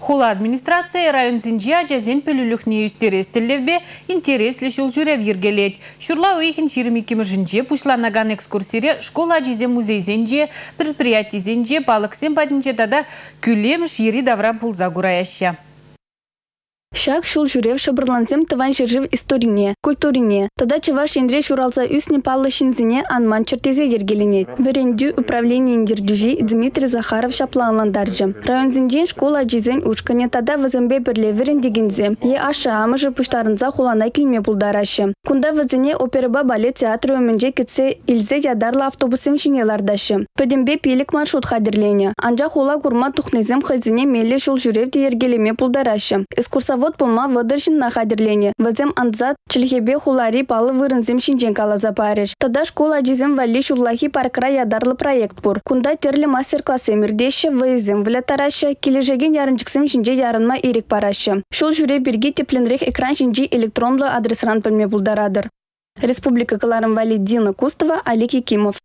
Хула администрацийӗ районсенчи ачасен пӗлӳлӗхне ӳстерес тӗллевпе интереслӗ ҫул ҫӳрев йӗркелет. Ҫурла уйӑхӗн 22-мӗшӗнче пуҫланакан экскурсире шкул ачисем музейсенче, предприятисенче, палӑксем патӗнче тата кӳлемӗш йӗри-тавра пулса кураяҫҫӗ. Ҫак ҫул ҫӳрев шӑпӑрлансем тӑван ҫӗршыв историне, культурине тата Чӑваш Енре ҫуралса ӳснӗ паллӑ ҫынсене ан манччӑр тесе йӗркеленет. Вӗрентӳ управленийӗн ертӳҫи Дмитрий Захаров ҫапла ӑнлантарчӗ. Районсенчен шкул ачисен ушкӑнӗ тата вӗсемпе пӗрле вӗрентекенсем е ашшӗ-амӑшӗ пуҫтарӑнса хулана килме пултараҫҫӗ. Кунта вӗсене оперӑпа балет театрӗ умӗнче кӗтсе илсе ятарлӑ автобуссем ҫине лартаҫҫӗ. Пӗтӗмпе 5 маршрут хатӗрленӗ. Анчах хула курма тухнисем хӑйсене меллӗ ҫул ҫӳрев те йӗркелеме пултараҫҫӗ. Экскурсовод пулма 30 ҫынна хатӗрленӗ. Вӗсем ансат чӗлхепе хулари паллӑ вырӑнсем ҫинчен каласа парӗҫ. Тата шкул ачисем валли ҫуллахи паркра ятарлӑ проект пур. Кунта тӗрлӗ мастер-классем иртеҫҫӗ, вӑйӑсем выляттараҫҫӗ, килӗшекен ярӑнчӑксем ҫинче ярӑнма ирӗк параҫҫӗ. Ҫул ҫӳрев пирки тӗплӗнрех экран ҫинчи электронлӑ адресран пӗлме пултаратӑр. Республика кӑларӑм валли Дина Кустова, Олег Якимов.